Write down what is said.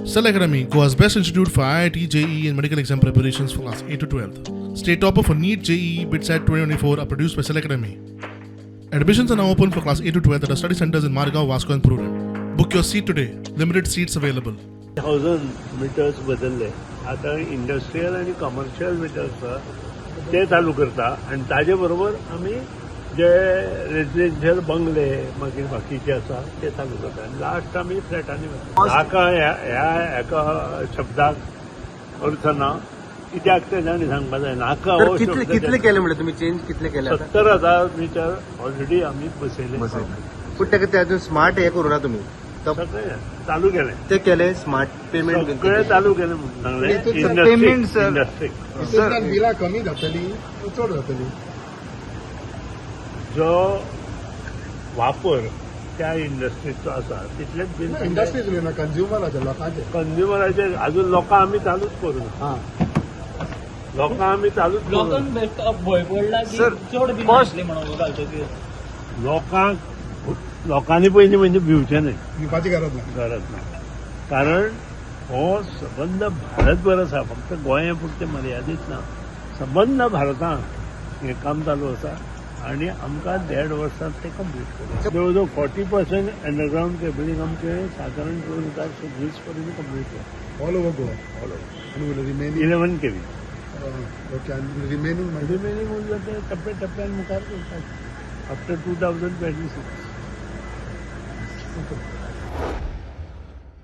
Cell Academy, Goa's best institute for IIT, JEE, and medical exam preparations for class 8 to 12. State topper for NEET, JEE, BITSAT 2024 are produced by Cell Academy. Admissions are now open for class 8 to 12 at our study centers in Margao, Vasco, and Prudent. Book your seat today. Limited seats available. Thousand meters बदलले. आतां industrial आनी commercial metres आसा ते चालू करता आनी ताजे बरोबर आमी जे रेजिडेन्शियल बंगले मागीर बाकीचे आसा ते चालू करता आनी लास्ट आमी फ्लॅटांनी वता. हाका ह्या हेका शब्दाक अर्थ ना. कित्याक तें तांणी सांगपा जाय. नाका तर हो कितले शब्द. कितले केले म्हणजे तुम्ही चेंज कितले केले आता? 70,000 मिटर ऑलरेडी आमी बसयले. पूण ताका ते अजून स्मार्ट हे करू ना तुम्ही तर? सगळें चालू केलें. ते केले स्मार्ट पेमेंट? सगळें चालू केलें म्हणून सांगलें. Payment, sir. Industry हितूंतल्यान बिलां कमी जातली, चड जातली? जो वापर त्या इंडस्ट्रीचो आसा तितलेच बील. इंडस्ट्रीज उलयना, कंज्युमराचे, लोकांचे. कंज्युमराचे अजून लोकां आमी चालूच करूं ना. लोकां आमी चालूच करूं ना. लोकांक बेश्टो भंय पडला की सर, चड बिल cost- येतली म्हणून घालतकीर. लोकांक, लोकांनी पयलीं म्हणजे भिवचें न्हय. दिवपाची गरज ना. गरज ना, कारण हो सबंद भारतभर आसा, फक्त गोंया पुरतें मर्यादीत ना. सबंद भारतांत हें काम चालू आसा आनी आमकां देड वर्सांत तें कंप्लीट करूं. जवळ जवळ 40% अंडरग्रावंड केबलिंग आमचें सादारण 2026 पर्यंत कंप्लीट जाता. All over Goa? All over. आनी रिमेनिंग? 11 केवी. ओके, आनी रिमेनिंग मागीर? रिमेनिंग उरला ते टप्प्या टप्प्यान मुखार करतात आफ्टर 2026. ओके.